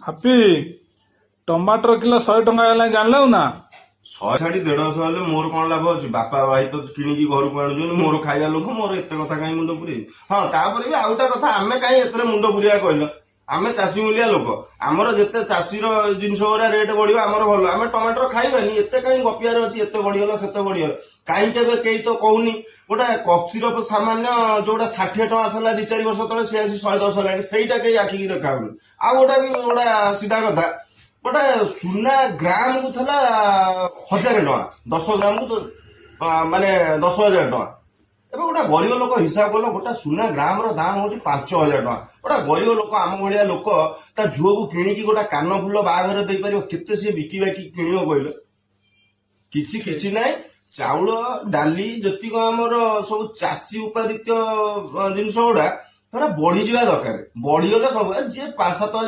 Happy, ଟମାଟର kilo 100 ଟଙ୍କା ହେଲାଣି, ଜାଣିଲୁ ନା? 100 ଛାଡି 150 ହେଲେ ମୋର କଣ ଲାଭ ଅଛି? ବାପା ଭାଇ ତ କିଣିକି ଘରକୁ ଆଣୁଛନ୍ତି, ମୋର ଖାଇବା ଲୋକ, ମୋର ଏତେ କଥା କାହିଁ ମୁଣ୍ଡ ପୁରେଇବି? ହଁ, ତାପରେ ବି ଆଉ ଗୋଟେ କଥା, ଆମେ କାହିଁ ଏଥିରେ ମୁଣ୍ଡ ପୁରେଇବା କହିଲ? ଆମେ ଚାଷୀ ମୂଲିଆ ଲୋକ, ଆମର ଯେତେ ଚାଷୀର ଜିନିଷ ଗୁରା ରେଟ୍ ବଢିବ ଆମର ଭଲ। ଆମେ ଟମାଟର ଖାଇବାନି, ଏତେ କାହିଁ ଗପିଆର ଅଛି, ଏତେ ବଢିଗଲା ସେତେ ବଢିଗଲା? କାହିଁ କେବେ କେହି ତ କହୁନି। ଗୋଟେ କଫ୍ ସିରପ ସାମାନ୍ୟ ଯୋଉଟା 60 ଟଙ୍କା ଥିଲା 2-4 ବର୍ଷ ତଳେ, ସେ ଆସି 110 ହେଲାଣି, ସେଇଟା କେହି ଆଖିକି ଦେଖାଉନି। ଆଉ ଗୋଟେ ବି ଗୋଟେ ସିଧା କଥା, ଗୋଟେ ସୁନା ଗ୍ରାମକୁ ଥିଲା 1000 ଟଙ୍କା, 10 ଗ୍ରାମକୁ ତ, ମାନେ 10,000 ଟଙ୍କା। ଏବେ ଗୋଟେ ଗରିବ ଲୋକ ହିସାବ କଲ, ଗୋଟେ ସୁନା ଗ୍ରାମର ଦାମ ହଉଛି 5000 ଟଙ୍କା। ଗୋଟେ ଗରିବ ଲୋକ, ଆମ ଭଳିଆ ଲୋକ, ତା ଝୁଅକୁ କିଣିକି ଗୋଟେ କାନ ଫୁଲ ବାହାଘର ଦେଇପାରିବ? କେତେ ସିଏ ବିକି ବାକି କିଣିବ କହିଲ? କିଛି କିଛି ନାହିଁ। ଚାଉଳ, ଡାଲି, ଯେତିକ ଆମର ସବୁ ଚାଷୀ ଉତ୍ପାଦିତ ଜିନିଷ ଗୁଡା, ସେଗୁରା ବଢିଯିବା ଦରକାର। ବଢିଗଲେ ସବୁ ଯିଏ 5-7 ହଜାର